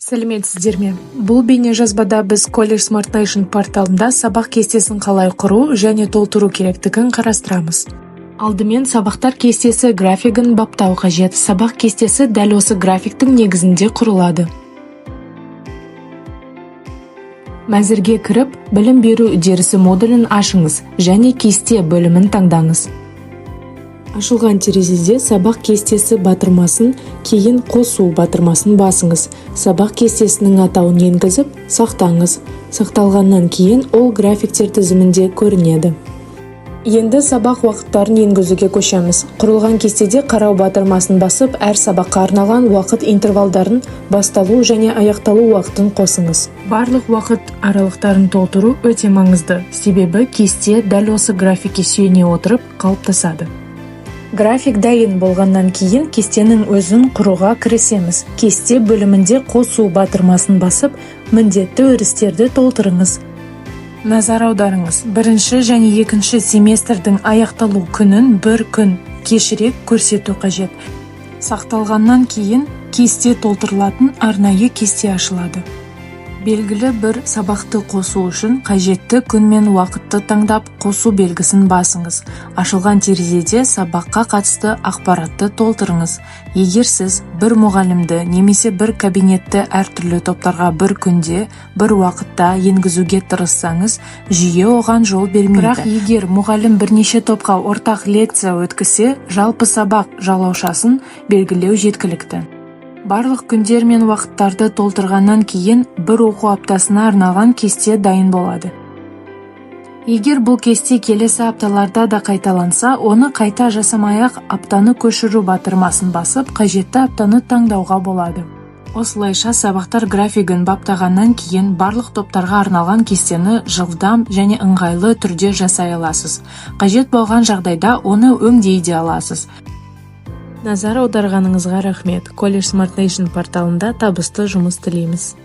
Сәлеметсіздер ме! Бұл бейнежазбада біз College Smart Nation порталында сабақ кестесін қалай құру және толтыру керектігін қарастырамыз. Алдымен сабақтар кестесі графигін баптау қажет. Сабақ кестесі дәл осы графиктің негізінде құрылады. Мәзірге кіріп, білім беру үдерісі модулін ашыңыз және «Кесте» бөлімін таңдаңыз. Ашылған терезеде «Сабақ кестесі» батырмасын, кейін «Қосу» батырмасын басыңыз. Сабақ кестесінің атауын енгізіп, сақтаңыз. Сақталғаннан кейін ол графиктер тізімінде көрінеді. Енді сабақ уақыттарын енгізуге көшеміз. Құрылған кестеде «Қарау» батырмасын басып, әр сабаққа арналған уақыт интервалдарын, басталу және аяқталу уақытын қосыңыз. Барлық уақыт аралықтарын толтыру өте маңызды, себебі кесте дәл осы графикке сүйене отырып қалыптасады. График дайын болғаннан кейін кестенің өзін құруға кірісеміз. «Кесте» бөлімінде «Қосу» батырмасын басып, міндетті өрістерді толтырыңыз. Назар аударыңыз: бірінші және екінші семестрдің аяқталу күнін бір күн кешірек көрсету қажет. Сақталғаннан кейін кесте толтырылатын арнайы кесте ашылады. Белгілі бір сабақты қосу үшін қажетті күн мен уақытты таңдап, қосу белгісін басыңыз. Ашылған терезеде сабаққа қатысты ақпаратты толтырыңыз. Егер сіз бір мұғалімді немесе бір кабинетті әртүрлі топтарға бір күнде, бір уақытта енгізуге тырыссаңыз, жүйе оған жол бермейді. Бірақ егер мұғалім бірнеше топқа ортақ лекция өткізсе, «Жалпы сабақ» жалаушасын белгілеу жеткілікті. Барлық күндер мен уақыттарды толтырғаннан кейін бір оқу аптасына арналған кесте дайын болады. Егер бұл кесте келесі апталарда да қайталанса, оны қайта жасамай-ақ «Аптаны көшіру» батырмасын басып, қажетті аптаны таңдауға болады. Осылайша, сабақтар графигін баптағаннан кейін барлық топтарға арналған кестені жылдам және ыңғайлы түрде жасай аласыз. Қажет болған жағдайда оны өңдей де аласыз. Назар аударғаныңызға рахмет! College Smart Nation порталында табысты жұмыс тілейміз.